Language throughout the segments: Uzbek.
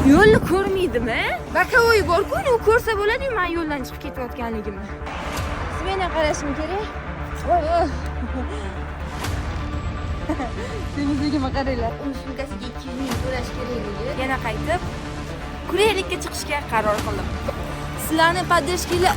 Yo'lni ko'rmaydimi? Боковой bor-ku, u ko'rsa bo'ladi-yu men yo'ldan chiqib ketayotganligimni. Smena qarashim kerak. Voy, voy. Semizligimga qaranglar. Uni sumkasiga 200 ming to'lash kerakligi. Yana qaytib kurerlikka chiqishga qaror qildim. Sizlarni поддержка nglar.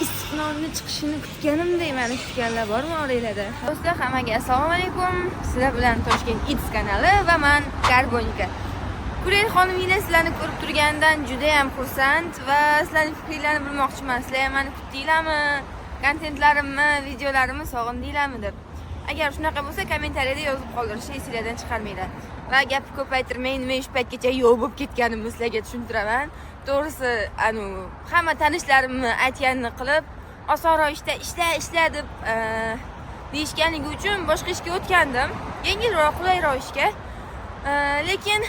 Issiqnonni chiqishini kutganimday meni kutganlar bormi oranglarda? Do'stlar, hammaga assalomu alaykum. Sizlar bilan Toshkent Eats kanali va men Karbonika. Kurer xoniminglar sizlarni ko'rib turganidan juda ham xursand va sizlarning fikringlarni bilmoqchiman. Sizlar ham meni kutdinglarmi? Kontentlarimni, videolarimni sog'indinglarmi deb. Agar shunaqa bo'lsa, kommentariyada yozib qoldirishni esinglardan chiqarmanglar. Va gapni ko'paytirmay, nima shu paytgacha yo'q bo'lib ketganimni sizlarga tushuntiraman. To'g'risi, anu hamma tanishlarimni aytganini qilib, osonroq ishda ishla, ishla deb deyishganligi uchun boshqa ishga o'tgandim. Yengilroq, qulayroq ishga. Lekin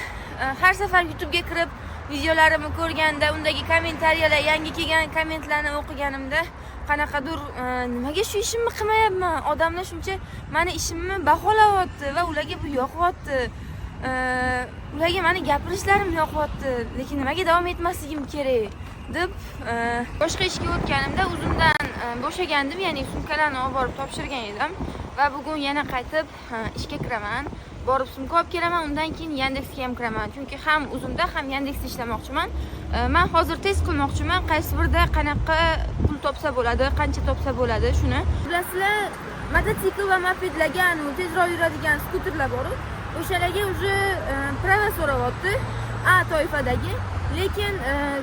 har safar YouTube'ga kirib videolarimni ko'rganda, undagi kommentariyalar, yangi kelgan kommentlarni o'qiganimda qanaqadir nimaga shu ishimni qilmayapman? Odamlar shuncha meni ishimni baholayapti va ularga bu yoqyapti. Ularga meni gapirishlarim yoqyapti, lekin nimaga davom etmasligim kerak deb boshqa ishga o'tganimda uzumdan bo'shagandim, ya'ni sumkalarni olib borib topshirgan edim va bugun yana qaytib ishga kiraman. Borib sumka olib kelaman, undan keyin Yandexga ham kiraman. Chunki ham uzumda, ham Yandexda ishlamoqchiman. Men hozir test qilmoqchiman, qaysi birida qanaqa pul topsa bo'ladi, qancha topsa bo'ladi shuni. Bilasizlar, mototsikl va mopedlarga anu tezroq yuradigan skuterlar bor-u, o'shalarga уже prava so'rayapti A toifadagi. Lekin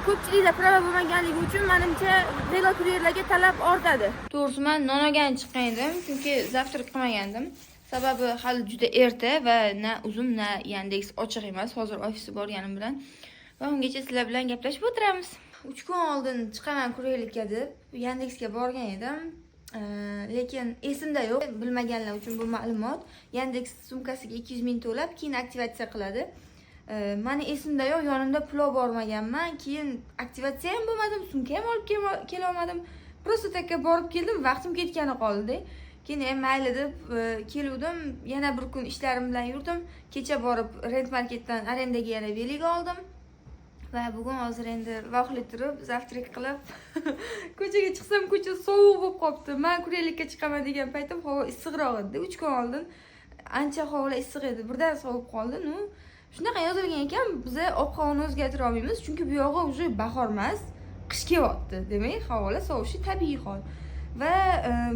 ko'pchilikda prava bo'lmaganligi uchun menimcha velokurerlarga talab ortadi. To'g'risi men non olgani chiqqan edim, chunki завтрак qilmagandim. Sababi hali juda erta va na Uzum, na Yandex ochiq emas. Hozir ofisga borganim bilan va ungacha sizlar bilan gaplashib o'tiramiz. 3 kun oldin chiqaman kurerlikka deb Yandexga borgan edim. Lekin esimda yo'q. Bilmaganlar uchun bu ma'lumot. Yandex sumkasiga 200 ming to'lab, keyin aktivatsiya qiladi. Mani esimda yo'q, yonimda pul olib bormaganman. Keyin aktivatsiya ham bo'lmadim, sumka ham olib kela olmadim. Просто takka borib keldim, vaqtim ketgani qoldi. Keyin ham mayli deb keluvdim. Yana bir kun ishlarim bilan yurdim. Kecha borib Rent Marketdan arendaga yana velik oldim. Va bugun hozir endi vaqtli turib, завтрак qilib ko'chaga chiqsam ko'cha sovuq bo'lib qolibdi. Men kurerlikka chiqaman degan paytim havo issiqroq edi. 3 kun oldin ancha havolar issiq edi. Birdan sovib qoldi. Nu, shunaqa yozilgan ekan, biz ob-havoni o'zgartira olmaymiz, chunki bu yog'i уже bahor emas, qish kelyapti. Demak, havolar sovishi tabiiy hol. Va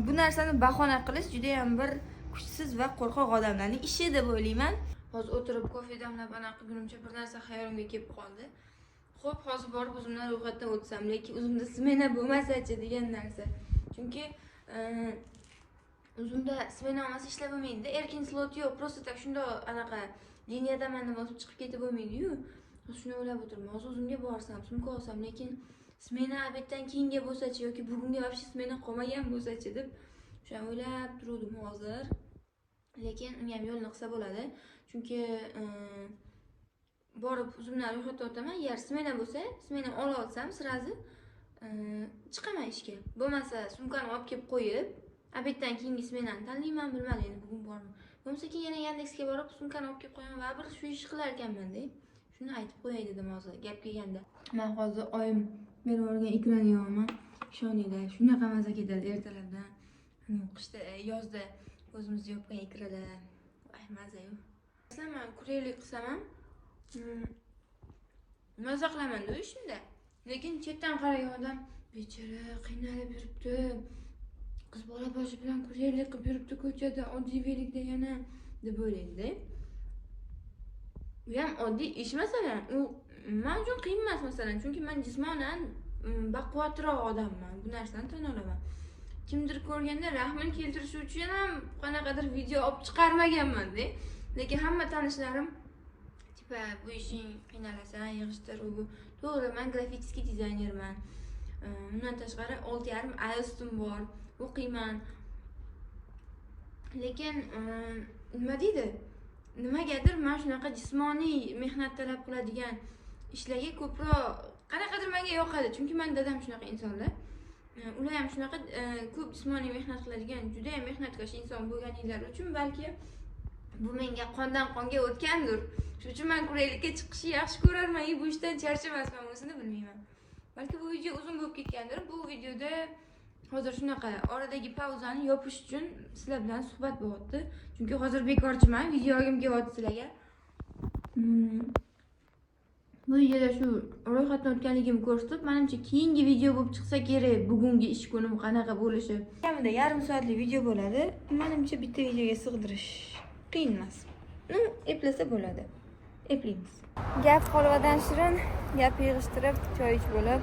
bu narsani bahona qilish juda ham bir kuchsiz va qo'rqoq odamlarning ishi deb o'ylayman. Hozir o'tirib kofe damlab anaqa qilgunimcha bir narsa xayolimga kelib qoldi. Xo'p, hozir borib o'zimdan ro'yxatdan o'tsam, lekin o'zimda smena bo'lmasa-chi degan narsa. Chunki o'zimda smena olmasa ishlab bo'lmaydi-da, erkin slot yo'q, просто tak shundoq anaqa liniyadaman deb bosib chiqib ketib bo'lmaydi-yu. Hozir shuni o'ylab o'tiribman. Hozir o'zimga borsam, sumka olsam, lekin smena obeddan keyinga bo'lsa-chi yoki bugunga вообще smena qolmagan bo'lsa-chi deb o'shani o'ylab turuvdim hozir. Lekin unga ham yo'lni qilsa bo'ladi. Chunki borib o'zimdan ro'yxatdan o'taman, agar smena bo'lsa, smena ola olsam сразу chiqaman ishga. Bo'lmasa sumkani olib kelib qo'yib, obeddan keyingi smenani tanlayman, bilmadim endi bugun bormi. Bo'lmasa keyin yana Yandexga borib sumkani olib kelib qo'yaman va bir shu ishni qilar ekanman-da. Shuni aytib qo'yay dedim hozir gap kelganda. Men hozir oyim berib yuborgan ikrani yeyapman. Ishoninglar, shunaqa maza ketadi ertalabdan. Qishda, yozda o'zimiz yopgan ikralar. Ay, maza-yu. Masalan, men kurerlik qilsam ham maza qilaman-da ishimda. Lekin chetdan qaragan odam bechora qiynalib yuribdi. Qiz bola boshi bilan kurerlik qilib yuribdi ko'chada, oddiy velikda yana deb o'ylaydi-da. Bu ham oddiy ish masalan. U men uchun qiyin emas masalan, chunki men jismonan baquvvatroq odamman. Bu narsani tan olaman. Kimdir ko'rganda rahmini keltirishi uchun ham qanaqadir video olib chiqarmaganman-da. Lekin hamma tanishlarim tipa bu ishing qiynalasan, yig'ishtir u bu. To'g'ri, men grafik dizaynerman. Undan tashqari 6.5 IELTS'im bor, o'qiyman. Lekin nima deydi? Nimagadir men shunaqa jismoniy mehnat talab qiladigan ishlarga ko'proq qanaqadir menga yoqadi. Chunki men dadam shunaqa insonlar. Ular ham shunaqa ko'p jismoniy mehnat qiladigan, juda ham mehnatkash inson bo'lganliklari uchun balki bu menga qondan qonga o'tgandir. Shuning uchun man kuraylikka chiqishni yaxshi ko'rarman, bu ishdan charchamasman, o'zini bilmayman. Balki bu video uzun bo'lib ketgandir. Bu videoda hozir shunaqa oradagi pauzani yopish uchun sizlar bilan suhbat bo'lyapti. Chunki hozir bekorchiman, video olgim kelyapti sizlarga. Bu videoda shu ro'yxatdan o'tganligimni ko'rsatib, menimcha keyingi video bo'lib chiqsa kerak, bugungi ish kunim qanaqa bo'lishi. Kamida yarim soatlik video bo'ladi. Menimcha bitta videoga sig'dirish qiyin emas. Ну, eplasa bo'ladi. Eplaymiz. Gap holvadan shirin, gap yig'ishtirib, choy ichib bo'lib,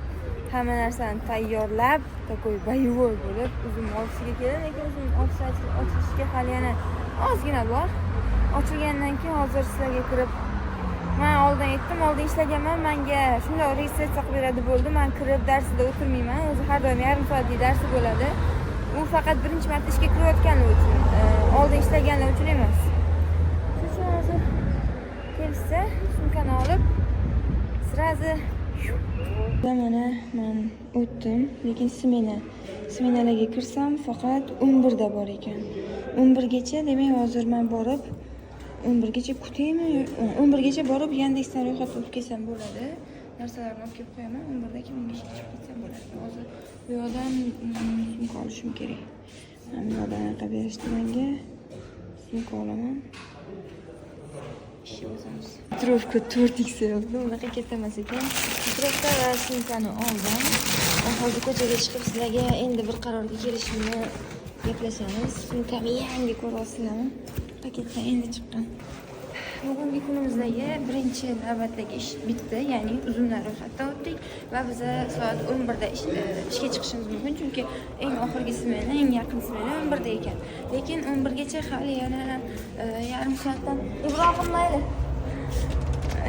hamma narsani tayyorlab, такой боевой bo'lib, uzum ofisiga keldim, lekin uzum ofisi ochilishiga hali yana ozgina bor. Ochilgandan keyin hozir sizlarga kirib, man oldin aytdim, oldin ishlaganman, menga shundoq registratsiya qilib beradi bo'ldi. Man kirib darsida o'tirmayman. O'zi har doim yarim soatlik darsi bo'ladi. U faqat birinchi marta ishga kirayotganlar uchun, oldin ishlaganlar uchun emas. Shuning uchun hozir kelishsa, sumkani olib, сразу mana man o'tdim, lekin smenalarga kirsam faqat 11 da bor ekan. 11 gacha, demak hozir man borib 11 gacha kutaymi? 11 gacha borib Yandexdan ro'yxatdan o'tib kelsam bo'ladi. Narsalarni olib kelib qo'yaman. 11 da keyin unga ishga chiqib ketsam bo'ladi. Hozir bu yoqdan sumka olishim kerak. Mana bu yoqdan anaqa berishdi menga. Sumka olaman. Ishga bosamiz. Ветровка 4 XL. Unaqa katta emas ekan. Ветровка va sumkani oldim. Va hozir ko'chaga chiqib sizlarga endi bir qarorga kelishimni gaplashamiz. Sumkamni yangi ko'ryapsizlarmi? Paketdan endi chiqqan. Bugungi kunimizdagi birinchi navbatdagi ish bitdi, ya'ni uzumlar ro'yxatdan o'tdik va biza soat 11 da ishga chiqishimiz mumkin, chunki eng oxirgi smena, eng yaqin smena 11 da ekan. Lekin 11 gacha hali yana yarim soatdan Ibrohim mayli.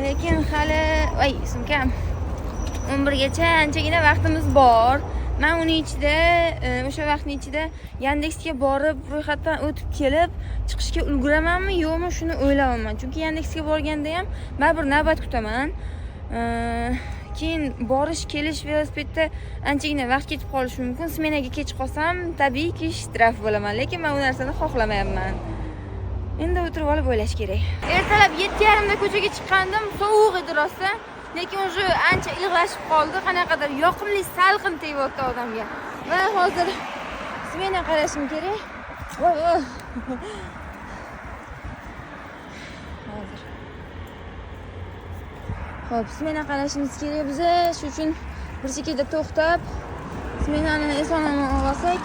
Lekin hali, voy, sumkam. 11 gacha anchagina vaqtimiz bor. Man uni ichida, o'sha vaqtning ichida Yandexga borib, ro'yxatdan o'tib kelib, chiqishga ulguramanmi, yo'qmi, shuni o'ylayapman. Chunki Yandexga borganda ham baribir navbat kutaman. Keyin borish, kelish velosipedda anchagina vaqt ketib qolishi mumkin. Smenaga kech qolsam, tabiiyki shtraf bo'laman, lekin men u narsani xohlamayapman. Endi o'tirib olib o'ylash kerak. Ertalab 7:30 da ko'chaga chiqqandim, sovuq edi rosa. Lekin уже ancha iliqlashib qoldi, qanaqadir yoqimli salqin tegyapti odamga. Va hozir smena qarashim kerak. Voy, voy. Hozir. Xo'p, smena qarashimiz kerak biza. Shu uchun bir chekada to'xtab, smenani eson omon olsak,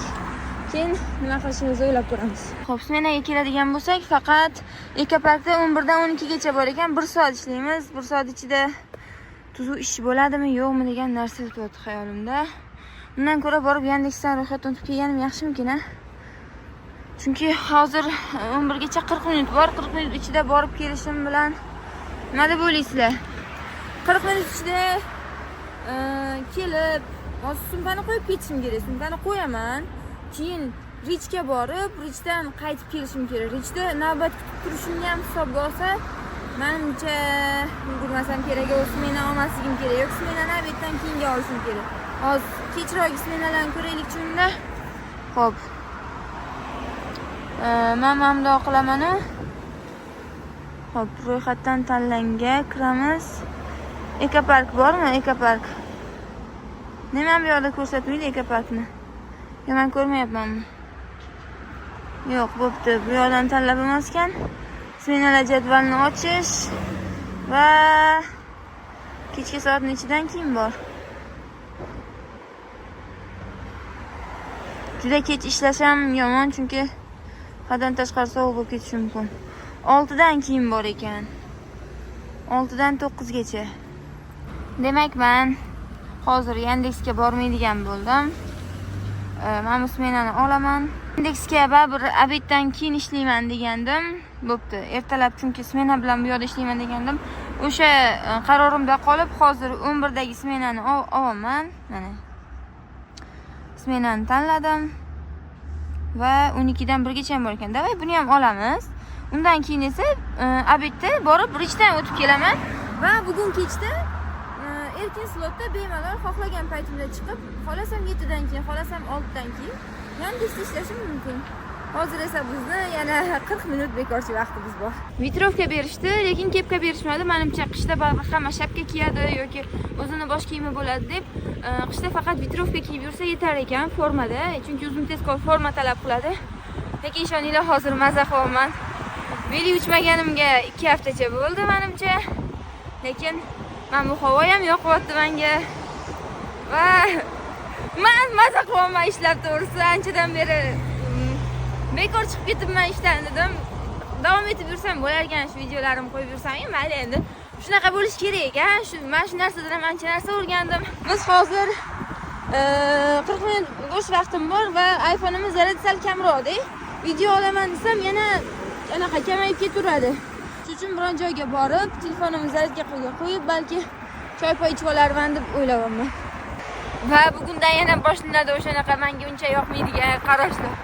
keyin nima qilishimizni o'ylab ko'ramiz. Xo'p, smenaga keladigan bo'lsak, faqat Ekoparkda 11 dan 12 gacha bor ekan. 1 soat ishlaymiz. 1 soat ichida tuzuk ish bo'ladimi, yo'qmi degan narsa o'tyapti xayolimda. Undan ko'ra borib Yandexdan ro'yxatdan o'tib kelganim yaxshimikin, a? Chunki hozir 11 gacha 40 minut bor. 40 minut ichida borib kelishim bilan nima deb o'ylaysizlar? 40 minut ichida kelib, hozir sumkani qo'yib ketishim kerak. Sumkani qo'yaman. Keyin Richga borib, Richdan qaytib kelishim kerak. Richda navbat kutib turishimni ham hisobga olsa, menimcha ulgurmasam kerak, u smena olmasligim kerak yoki smenani обед dan keyinga olishim kerak. Hozir kechroq smenalarni ko'raylikchi unda. Xo'p. Men mana bundoq qilaman-u. Xo'p, ro'yxatdan tanlanga kiramiz. Ekopark bormi? Ekopark. Nima bu yoqda ko'rsatmaydi Ekoparkni? Yo, men ko'rmayapmanmi? Yo'q, bo'pti. Bu yoqdan tanlab bo'lmas ekan. Smenalar jadvalini ochish va kechki soat nechidan keyin bor? Juda kech ishlasham yomon, chunki haddan tashqari sovuq bo'lib ketishi mumkin. 6 dan keyin bor ekan. 6 dan 9 gacha. Demak, men hozir Yandexga bormaydigan bo'ldim. Men bu smenani olaman. Yandexga baribir обед dan keyin ishlayman degandim. Bo'pti. Ertalab chunki smena bilan bu yoqda ishlayman degandim. O'sha qarorimda qolib, hozir 11 dagi smenani olaman. Mana. Smenani tanladim. Va 12 dan 1 gacha ham bor ekan. Давай buni ham olamiz. Undan keyin esa обед da borib Richdan o'tib kelaman va bugun kechda Erkin slotda bemalol xohlagan paytimda chiqib, xohlasam 7 dan keyin, xohlasam 6 dan keyin Yandexda ishlashim mumkin. Hozir esa bizni yana 40 minut bekorchi vaqtimiz bor. Ветровка berishdi, lekin kepka berishmadi. Menimcha qishda baribir hamma shapka kiyadi yoki o'zini bosh kiyimi bo'ladi deb, qishda faqat ветровка kiyib yursa yetar ekan formada, chunki uzun tezkor forma talab qiladi. Lekin ishoninglar, hozir maza qilyapman. Veli uchmaganimga 2 haftacha bo'ldi menimcha. Lekin men bu havo ham yoqyapti menga. Va men maza qilyapman ishlab, to'g'risi anchadan beri bekor chiqib ketibman ishdan dedim. Davom etib yursam bo'lar ekan, shu videolarimni qo'yib yursam, mayli endi. Shunaqa bo'lish kerak ekan. Shu men shu narsadan ham ancha narsa o'rgandim. Biz hozir 40 minut bo'sh vaqtim bor va iPhone'imiz zarrada sal kamroq-da. Video olaman desam yana anaqa kamayib ketaveradi. Shuning uchun biron joyga borib, telefonimni zaryadga qo'yib, balki choy-poy ichib olarman deb o'ylayapman. Va bugundan yana boshlanadi o'shanaqa menga uncha yoqmaydigan qarashlar.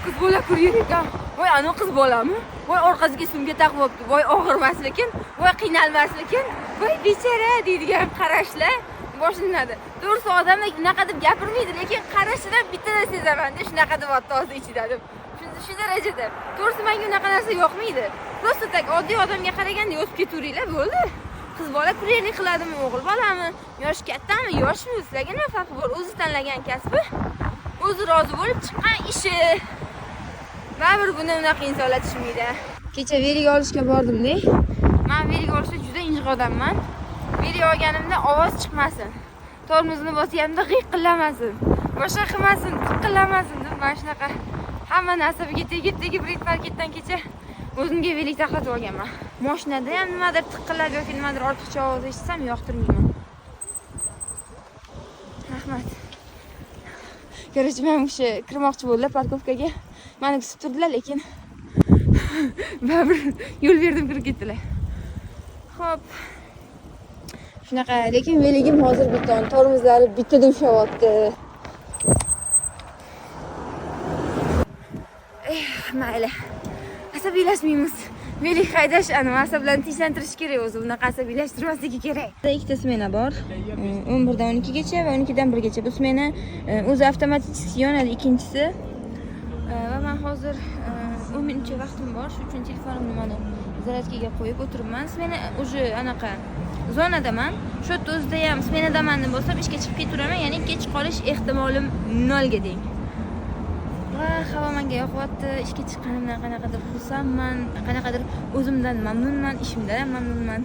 Qiz bola kuryer ekan. Voy, ana qiz bolami? Voy, orqasiga sumka taqib olibdi. Voy, og'irmaslikin, voy, qiynalmaslikin, voy, bechara deydigan qarashlar boshlanadi. To'g'risi odamlar unaqa deb gapirmaydi, lekin qarashidan bittada sezaman-da, shunaqa deyapti o'zi ichida deb. Shu darajada. To'g'risi menga unaqa narsa yoqmaydi. Просто tak oddiy odamga qaraganda yozib ketaveringlar, bo'ldi. Qiz bola kuryerlik qiladimi, o'g'il bolami, yoshi kattami, yoshmi, sizlarga nima farqi bor? O'zi tanlagan kasbi, o'zi rozi bo'lib chiqqan ishi. Baribir buni unaqa insonlar tushunmaydi. Kecha velik olishga bordim-da. Men velik olishda juda injiq odamman. Velik olganimda ovoz chiqmasin. Tormozni bosganimda g'iyqillamasin. Boshqa qilmasin, tiqillamasin deb mana shunaqa hamma narsaga tegib-tegib Rit marketdan kecha o'zimga velik taxlatib olganman. Mashinada ham nimadir tiqillab yoki nimadir ortiqcha ovoz eshitsam yoqtirmayman. Rahmat. Короче, men o'sha kirmoqchi bo'ldilar parkovkaga. Meni kutib turdilar, lekin baribir yo'l berdim, kirib ketdilar. Xo'p. Shunaqa, lekin veligim hozir bitta tormozlari bittada ushlayapti. Mayli. Asabiylashmaymiz. Velik haydash ana asablarni tinchlantirish kerak o'zi, bunaqa asabiylashtirmasligi kerak. Ikkita smena bor. 11 dan 12 gacha va 12 dan 1 gacha. Bu smena o'zi avtomatik yonadi ikkinchisi. Va men hozir 10 minutcha vaqtim bor, shuning uchun telefonimni mana zaryadkaga qo'yib o'tiribman. Smena уже anaqa zonadaman. Shu yerda o'zida ham smenadaman deb bo'lsam ishga chiqib ketaveraman, ya'ni kech qolish ehtimolim 0 ga teng. Va havo menga yoqyapti. Ishga chiqqanimdan qanaqadir xursandman, qanaqadir o'zimdan mamnunman, ishimdan ham mamnunman.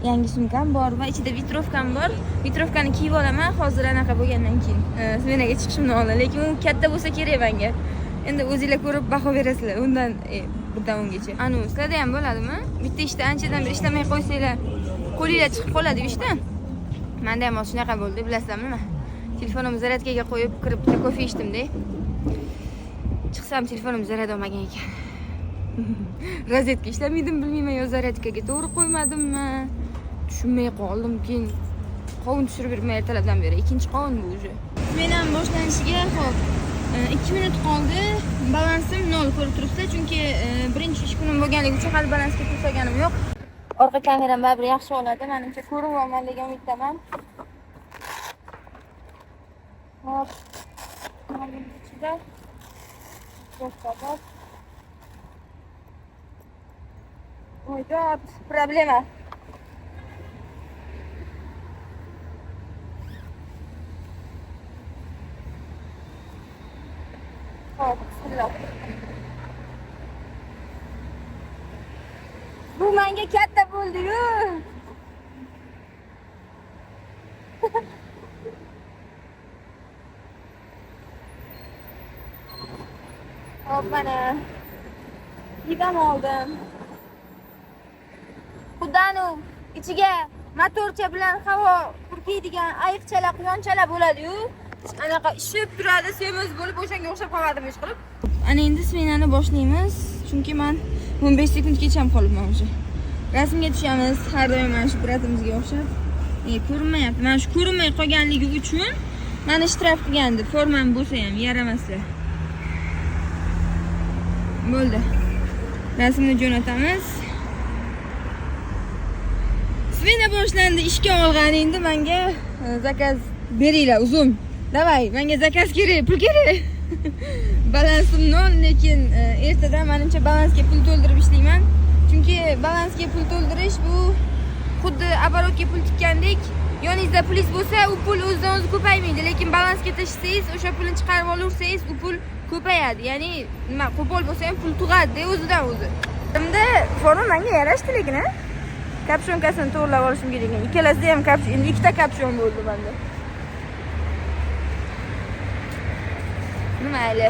Yangi sumkam bor va ichida vitrovkam bor. Vitrovkani kiyib olaman hozir anaqa bo'lgandan keyin, smenaga chiqishimdan oldin, lekin u katta bo'lsa kerak menga. Endi o'zinglar ko'rib baho berasizlar. Undan 1 dan 10 gacha. Anu, sizlarda ham bo'ladimi? Bitta ishda anchadan beri ishlamay qo'ysanglar, qo'linglar chiqib qoladi ishdan. Menda ham hozir shunaqa bo'ldi, bilasizlarmi nima? Telefonimni zaryadkaga qo'yib kirib bitta kofe ichdim-da. Chiqsam telefonim zaryad olmagan ekan. Rozetka ishlamaydimi bilmayman, yo zaryadkaga to'g'ri qo'ymadimmi? Tushunmay qoldim. Keyin qovun tushirib yuribman ertalabdan beri. Ikkinchi qovun bu уже. Men ham boshlanishiga hop 2 minut qoldi. Balansim 0 ko'rib turibsiz, chunki birinchi ish kunim bo'lganligi uchun hali balansga pul solganim yo'q. Orqa kameram baribir yaxshi oladi, menimcha ko'rinyapman degan umiddaman. Hop. Mana ichida bor. Oh my God, problema. Hop, bismillah. Bu menga katta bo'ldi-yu. Hop, mana yigam oldim. Xuddi ichiga motorcha bilan havo purkaydigan ayiqchalar, quyonchalar bo'ladi-yu. Anaqa ishib turadi, semiz bo'lib o'shanga o'xshab qolmadim ish qilib. Ana endi smenani boshlaymiz, chunki men 15 sekundgacha ham qolibman o'sha. Rasmga tushamiz, har doim mana shu bratimizga o'xshab. Ko'rinmayapti. Mana shu ko'rinmay qolganligi uchun meni shtraf qilgandi. Formam bo'lsa ham yaramaslar. Bo'ldi. Rasmni jo'natamiz. Smena boshlandi, ishga olgan endi menga заказ beringlar uzum. Давай, menga заказ kerak, pul kerak. Balansim nol, lekin ertadan menimcha balansga pul to'ldirib ishlayman. Chunki balansga pul to'ldirish bu xuddi оборот ga pul tikkandek. Yoningizda pulingiz bo'lsa, u pul o'zidan o'zi ko'paymaydi, lekin balansga tashlasangiz, o'sha pulni chiqarib olaversangiz, u pul ko'payadi. Ya'ni nima, qo'pol bo'lsa ham pul tug'adi o'zidan o'zi. Endi forma menga yarashdi lekin, ha? Капюшонка sini to'g'irlab olishim kerak ekan. Ikkalasida ham капюшон, endi ikkita капюшон bo'ldi menda. Mayli.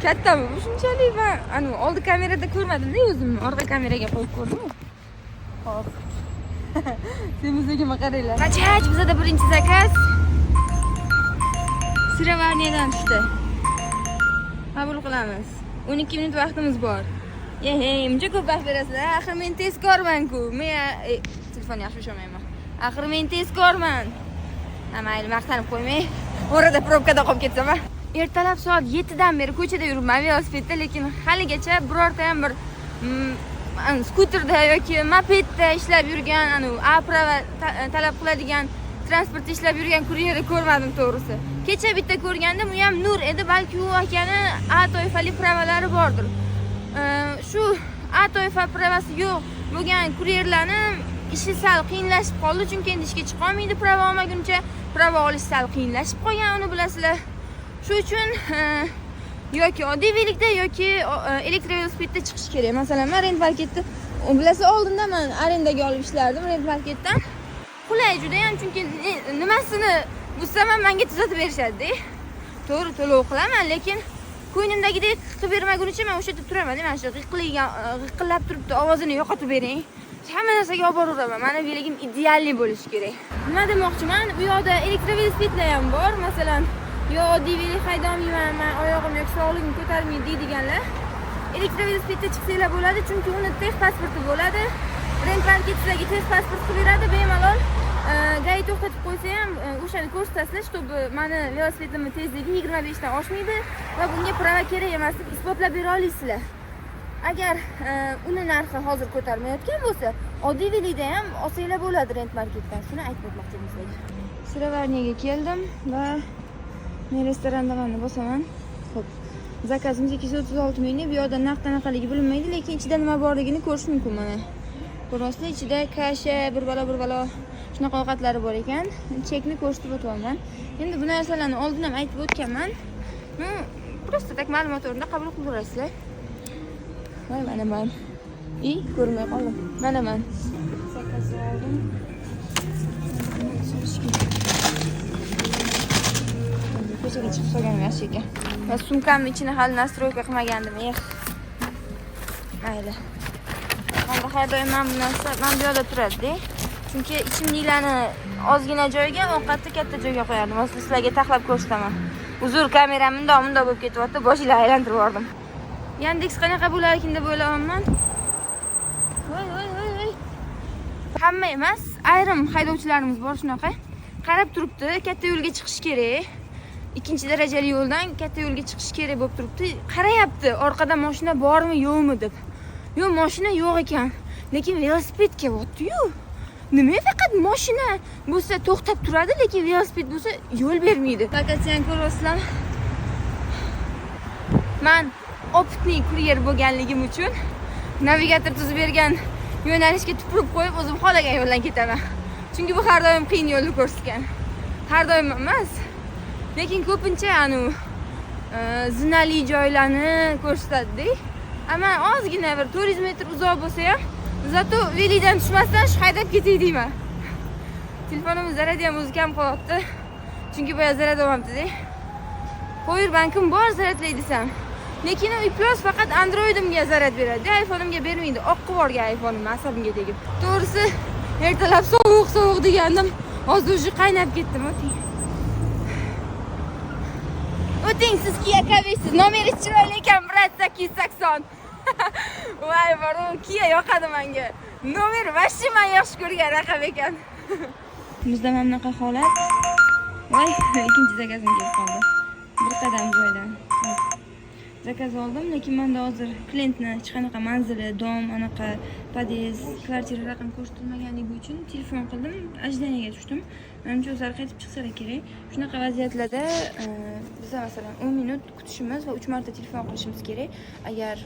Kattami bu shunchalik? Man anu oldi kamerada ko'rmadim-da o'zimni. Orqa kameraga qo'yib ko'rdim. Hop. Semizligimga qaranglar. Qachach bizada birinchi заказ Сыроварня dan tushdi. Qabul qilamiz. 12 minut vaqtimiz bor. Ye, muncha ko'p vaqt berasizlar. Axir men tezkorman-ku. Men telefonni yaxshi ushlamayman. Axir men tezkorman. Ha, mayli, maqtanib qo'ymay. Orada пробка da qolib ketsam. Ertalab soat 7 dan beri ko'chada yuribman velosipedda, lekin haligacha birorta ham bir skuterda yoki mopedda ishlab yurgan, anu A права talab qiladigan transportda ishlab yurgan kuryerni ko'rmadim to'g'risi. Kecha bitta ko'rgandim, u ham Nur edi, balki u akani A toifali права lari bordir. Shu A toifa права si yo'q bo'lgan kuryerlarni ishi sal qiyinlashib qoldi, chunki endi ishga chiqa olmaydi права olmaguncha. Права olish sal qiyinlashib qolgan, uni bilasizlar. Shu uchun yoki oddiy велик da yoki elektrovelosipedda chiqish kerak. Masalan, men Rent Marketda, bilasizlar, oldinda men arendaga olib ishlardim Rent Marketdan. Qulay juda ham, chunki nimasini buzsam ham menga tuzatib berishadi-da. To'g'ri, to'lov qilaman, lekin ko'nglimdagidek qilib bermagunicha men o'sha yerda turaman. Mana shu g'iqillagan, g'iqillab turibdi, ovozini yo'qotib bering. Hamma narsaga olib boraveraman. Mani велик im идеальный bo'lishi kerak. Nima demoqchiman? U yoqda elektrovelosipedlar ham bor. Masalan, yo oddiy велик haydolmayman, man oyog'im yoki sog'lig'im ko'tarmaydi deydiganlar elektrovelosipedda chiqsanglar bo'ladi, chunki uni техпаспорт i bo'ladi. Rent Market sizlarga техпаспорт qilib beradi, bemalol ГАИ to'xtatib qo'ysa ham o'shani ko'rsatasizlar, чтобы mani velosipedimni tezligi 25 dan oshmaydi va bunga права kerak emas deb isbotlab bera olasizlar. Agar uni narxi hozir ko'tarmayotgan bo'lsa, oddiy велик da ham olsanglar bo'ladi Rent Marketdan. Shuni aytib o'tmoqchi edim sizlarga. Сыроварня ga keldim va men restorandamanni bosaman. Xo'p. Заказ imiz 236 ming. Bu yoqda naq qanaqaligi bilinmaydi, lekin ichida nima borligini ko'rish mumkin mana. Ko'ryapsizlar, ichida каша, bir balo bir balo shunaqa ovqatlari bor ekan. Chekni ko'rsatib o'tyapman. Endi bu narsalarni oldin ham aytib o'tganman. Ну, просто так ma'lumot o'rnida qabul qilaverasizlar. Voy, mana man. I, ko'rinmay qoldim. Mana man. Заказ oldim. Solish kerak. Ko'chaga chiqib solganim yaxshi ekan. Va sumkamni ichini hali настройка qilmagandim. Eh. Mayli. Manda har doim mana bu narsa, mana bu yoqda turadi-da. Chunki ichimliklarni ozgina joyga, ovqatni katta joyga qo'yardim. Hozir sizlarga taxlab ko'rsataman. Uzr, kameram bundoq bundoq bo'lib ketyapti, boshinglar aylantirib yubordim. Yandex qanaqa bo'larkin deb o'ylayapman. Voy, voy, voy, voy. Hamma emas, ayrim haydovchilarimiz bor shunaqa. Qarab turibdi, katta yo'lga chiqish kerak. Ikkinchi darajali yo'ldan katta yo'lga chiqish kerak bo'lib turibdi. Qarayapti, orqada mashina bormi, yo'qmi deb. Yo'q, mashina yo'q ekan. Lekin velosiped kelyapti-yu. Nima faqat mashina bo'lsa to'xtab turadi, lekin velosiped bo'lsa yo'l bermaydi. Lokatsiyani ko'ryapsizlarmi? Man опытный kuryer bo'lganligim uchun navigator tuzib bergan yo'nalishga tupurib qo'yib, o'zim xohlagan yo'ldan ketaman. Chunki bu har doim qiyin yo'lni ko'rsatgan. Har doim emas, lekin ko'pincha anu zinali joylarni ko'rsatadi-da. Ammo ozgina bir 400 metr uzoq bo'lsa ham, зато велик dan tushmasdan shu haydab ketay deyman. Telefonimiz zaradi ham o'zi kam qolyapti. Chunki boya zarad olmabdi-da. Power bankim bor zaradlay desam. Lekin u iflos faqat Androidimga zarad beradi, iPhone'imga bermaydi. Oq qilib yuborgan iPhone'imni asabimga tegib. To'g'risi, ertalab sovuq sovuq degandim. Hozir уже qaynab ketdim, o'ting. O'ting, siz Kia K5siz. Nomeri chiroyli ekan, брат, 880. Voy, boru, Kia yoqadi menga. Nomer вообще men yaxshi ko'rgan raqam ekan. Bizda mana bunaqa holat. Voy, ikkinchi заказ im kelib qoldi. Bir qadam joydan. Zakaz oldim, lekin menda hozir klientni hech qanaqa manzili, dom, anaqa podъезд, kvartira raqam ko'rsatilmaganligi uchun telefon qildim, ожидание ga tushdim. Manimcha, o'zlari qaytib chiqsalar kerak. Shunaqa vaziyatlarda biza masalan 10 minut kutishimiz va 3 marta telefon qilishimiz kerak. Agar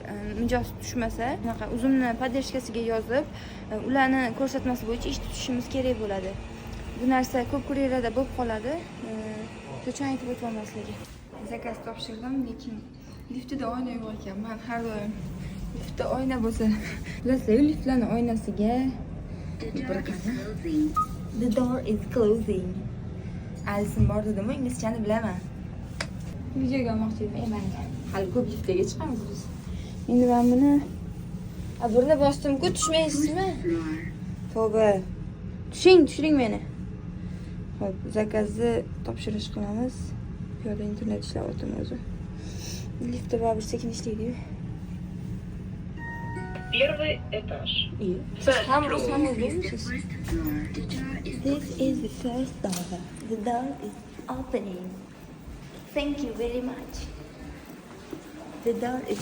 mijoz tushmasa, shunaqa Uzumni поддержка siga yozib, ularni ko'rsatmasi bo'yicha ish tutishimiz kerak bo'ladi. Bu narsa ko'p kuryerlarda bo'lib qoladi. Shuning uchun aytib o'tyapman sizlarga. Zakaz topshirdim, lekin liftida oyna yo'q ekan. Man har doim liftda oyna bo'lsa, bilasizlar, liftlarni oynasiga The bir door is qani. closing. The door is closing. Alisim bor dedim, inglizchani bilaman. Videoga olmoqchi edim, mayli. Hali ko'p liftlarga chiqamiz biz. Endi men buni birni bosdim-ku, tushmaysizmi? Floor. Tavba. Tushing, tushiring meni. Xo'p, zakazni topshirish qilamiz. Piyoda internet ishlayaptimi o'zi? Liftda baribir sekin ishlaydi-yu. Первый этаж. Siz ham rus ham This is the o'zbekmisiz? first floor. The door is This is the first door. The door is opening. Thank you very much. The door is...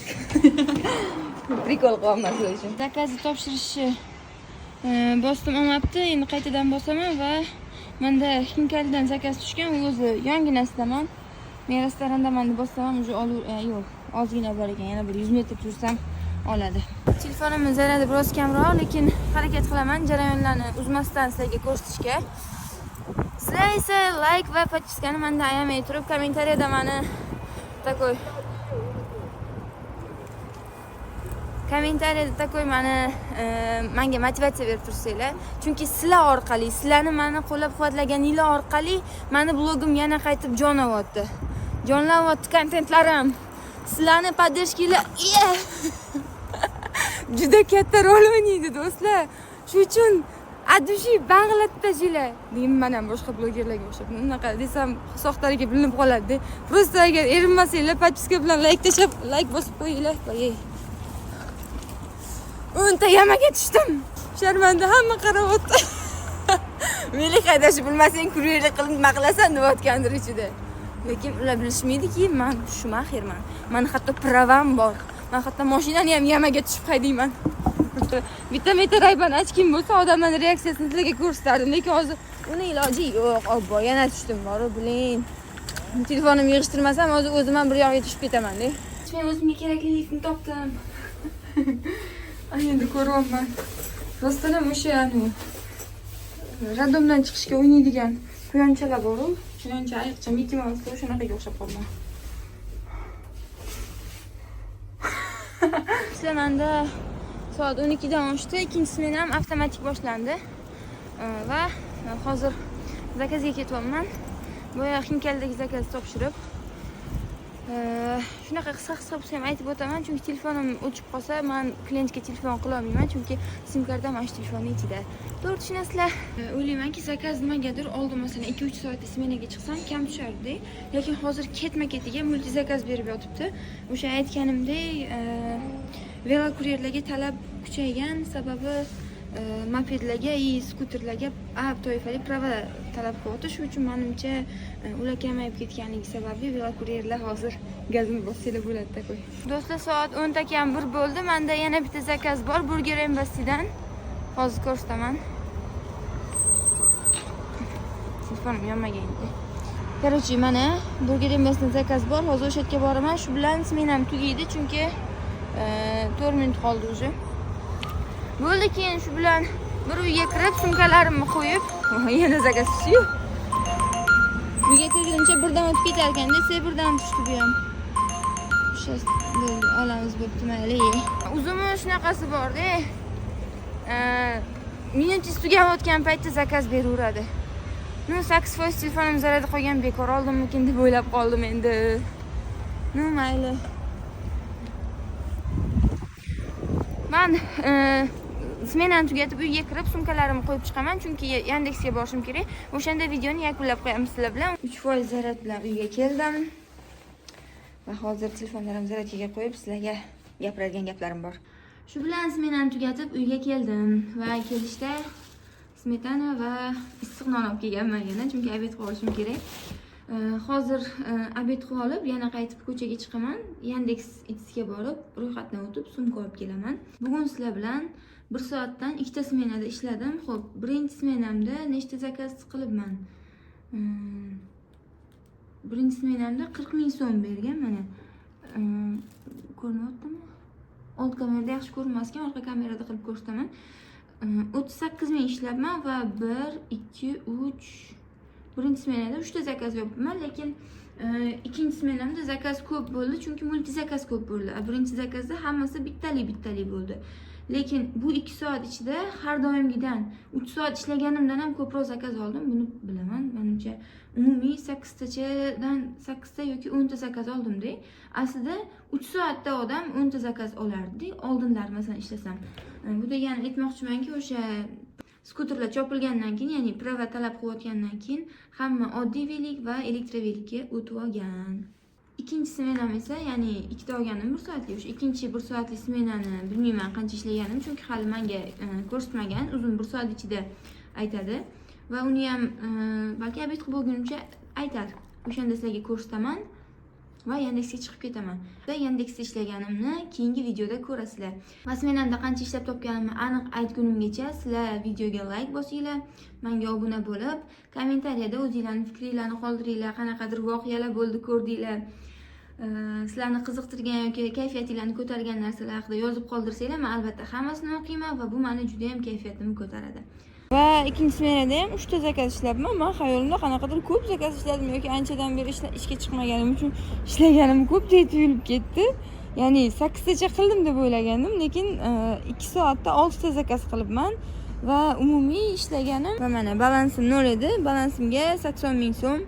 Прикол qilyapman sizlar uchun. Zakazni topshirishni bosdim, olmabdi. Endi qaytadan bosaman va menda Xinkaldan zakaz tushgan, u o'zi yonginasidaman. Men restorandaman deb bossam ham уже yo'q, ozgina bor ekan, yana bir 100 metr tursam oladi. Telefonimni zaryadi biroz kamroq, lekin harakat qilaman jarayonlarni uzmasdan sizlarga ko'rsatishga. Sizlar esa layk va подписка ni mendan ayamay turib, kommentariyada mani такой kommentariyada такой mani menga motivatsiya berib tursanglar, chunki sizlar orqali, sizlarni mani qo'llab-quvvatlaganinglar orqali mani blogim yana qaytib jon olyapti. Jonlanyapti kontentlarim. Sizlarni поддержка nglar juda katta rol o'ynaydi, do'stlar. Shu uchun от души bag'latib tashlanglar. Deyman man ham boshqa blogerlarga o'xshab. Unaqa desam soxtaligi bilinib qoladi. Просто agar erinmasanglar, подписка bilan layk tashlab, layk bosib qo'yinglar. Voy. 10 ta яма ga tushdim. Sharmanda, hamma qarayapti. Meni haydashni bilmasang, kuryerlik qilib nima qilasan deyotgandir ichida. Lekin ular bilishmaydiki, man Shumaxerman. Mani hatto права m bor. Man hatto mashinani ham яма ga tushib haydayman. Bitta metr Ray-Ban очки m bo'lsa, odamlarning reaksiyasini sizlarga ko'rsatardim, lekin hozir uni iloji yo'q. Obbo, yana tushdim, boru, блин. Telefonimni yig'ishtirmasam, hozir o'zim ham bir yog'iga tushib ketaman-da. Men o'zimga kerakli liftni topdim. Ay, endi ko'ryapman. Rostdan ham o'sha anavi роддом dan chiqishga o'ynaydigan quyonchalar bor-u. Quyoncha, ayiqcha, Mickey Mouse'da o'shanaqaga o'xshab qolgan. Sizlar, manda soat 12 dan oshdi. Ikkinchi smena ham avtomatik boshlandi. Va hozir zakazga ketyapman. Boya Xinkaldagi zakaz topshirib, shunaqa qisqa qisqa bo'lsa ham aytib o'taman, chunki telefonim o'chib qolsa, man klientga telefon qilolmayman, chunki sim karta mana shu telefonni ichida. To'g'ri tushunasizlar. O'ylaymanki, zakaz nimagadir oldin masalan 2-3 soatda smenaga chiqsam kam tushardi, lekin hozir ketma-ketiga multi zakaz berib yotibdi. O'sha aytganimdek, velokuryerlarga talab kuchaygan, sababi mopedlarga и skuterlarga A toifali права talab qilyapti. Shuning uchun manimcha ular kamayib ketganligi sababli velokuryerlar hozir gazini bossanglar bo'ladi такой. Do'stlar, soat 10 ta kam 1 bo'ldi. Menda yana bitta zakaz bor Burger Embassy'dan. Hozir ko'rsataman. Telefonim yonmagan edi. Короче, mana Burger Embassy'dan zakaz bor. Hozir o'sha yerga boraman. Shu bilan smenam tugaydi, chunki 4 minut qoldi уже. Bo'ldi, keyin shu bilan bir uyga kirib, sumkalarimni qo'yib, yana zakaz tushdi. Uyga kirgunimcha birdan o'tib ketar ekan desa, birdan tushdi bu ham. O'sha bo'ldi, olamiz, bo'pti, mayli. Uzumi shunaqasi bor-da. Minutingiz tugayotgan paytda zakaz beraveradi. Ну, 8% telefonim zaryadi qolgan, bekor oldimmikin deb o'ylab qoldim endi. Ну, mayli. Man smenani tugatib uyga kirib sumkalarimni qo'yib chiqaman, chunki Yandexga borishim kerak. O'shanda videoni yakunlab qo'yamiz sizlar bilan. 3% zaryad bilan uyga keldim. Va hozir telefonlarimni zaryadkaga qo'yib sizlarga gapiradigan gaplarim bor. Shu bilan smenani tugatib uyga keldim va kelishda smetana va issiq non olib kelganman yana, chunki обед qilib olishim kerak. Hozir обед qilib olib, yana qaytib ko'chaga chiqaman. Yandex Eatsga borib, ro'yxatdan o'tib, sumka olib kelaman. Bugun sizlar bilan bir soatdan ikkita smenada ishladim. Xo'p, birinchi smenamda nechta zakaz qilibman? Birinchi smenamda 40 ming so'm bergan mana. Ko'rinyaptimi? Old kamerada yaxshi ko'rinmas ekan, orqa kamerada qilib ko'rsataman. 38 ming ishlabman va 1, 2, 3, birinchi smenada 3 ta zakaz yopibman, lekin ikkinchi smenamda zakaz ko'p bo'ldi, chunki multi zakaz ko'p bo'ldi. A birinchi zakazda hammasi bittali bittali bo'ldi. Lekin bu 2 soat ichida har doimgidan 3 soat ishlaganimdan ham ko'proq zakaz oldim. Buni bilaman. Menimcha, umumiy 8 tachadan 8 ta yoki 10 ta zakaz oldimda. Aslida 3 soatda odam 10 ta zakaz olardi oldinlar, masalan, ishlasam. Bu degani aytmoqchimanki, o'sha skuterlar chopilgandan keyin, ya'ni права talab qilayotgandan keyin hamma oddiy velik va elektrovelikka o'tib olgan. Ikkinchi smenam esa, ya'ni ikkita olganim bir soatlik, o'sha ikkinchi bir soatlik smenani bilmayman qancha ishlaganim, chunki hali manga ko'rsatmagan, uzun bir soat ichida aytadi va uni ham balki обед qilib bo'lgunimcha aytar. O'shanda sizlarga ko'rsataman va Yandexga chiqib ketaman. Va Yandexda ishlaganimni keyingi videoda ko'rasizlar. Va smenamda qancha ishlab topganimni aniq aytgunimgacha sizlar videoga layk bosinglar, menga obuna bo'lib, kommentariyada o'zinglarning fikringlarni qoldiringlar, qanaqadir voqealar bo'ldi, ko'rdinglar. Sizlarni qiziqtirgan yoki kayfiyatinglarni ko'targan narsalar haqida yozib qoldirsanglar, men albatta hammasini o'qiyman va bu meni juda ham kayfiyatimni ko'taradi. Va ikkinchi smenada ham 3 ta zakaz ishlabman. Men xayolimda qanaqadir ko'p zakaz ishladim yoki anchadan beri ishga chiqmaganim uchun ishlaganim ko'pdek tuyulib ketdi. Ya'ni 8 tacha qildim deb o'ylagandim, lekin 2 soatda 6 ta zakaz qilibman va umumiy ishlaganim va mana balansim 0 edi. Balansimga 80 ming so'm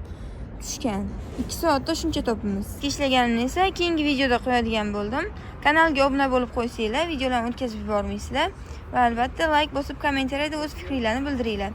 tushgan. 2 soatda shuncha topimiz. Ishlaganimni esa keyingi videoda qo'yadigan bo'ldim. Kanalga obuna bo'lib qo'ysanglar, videolarni o'tkazib yubormaysizlar va albatta layk bosib, kommentariyada o'z fikringlarni bildiringlar.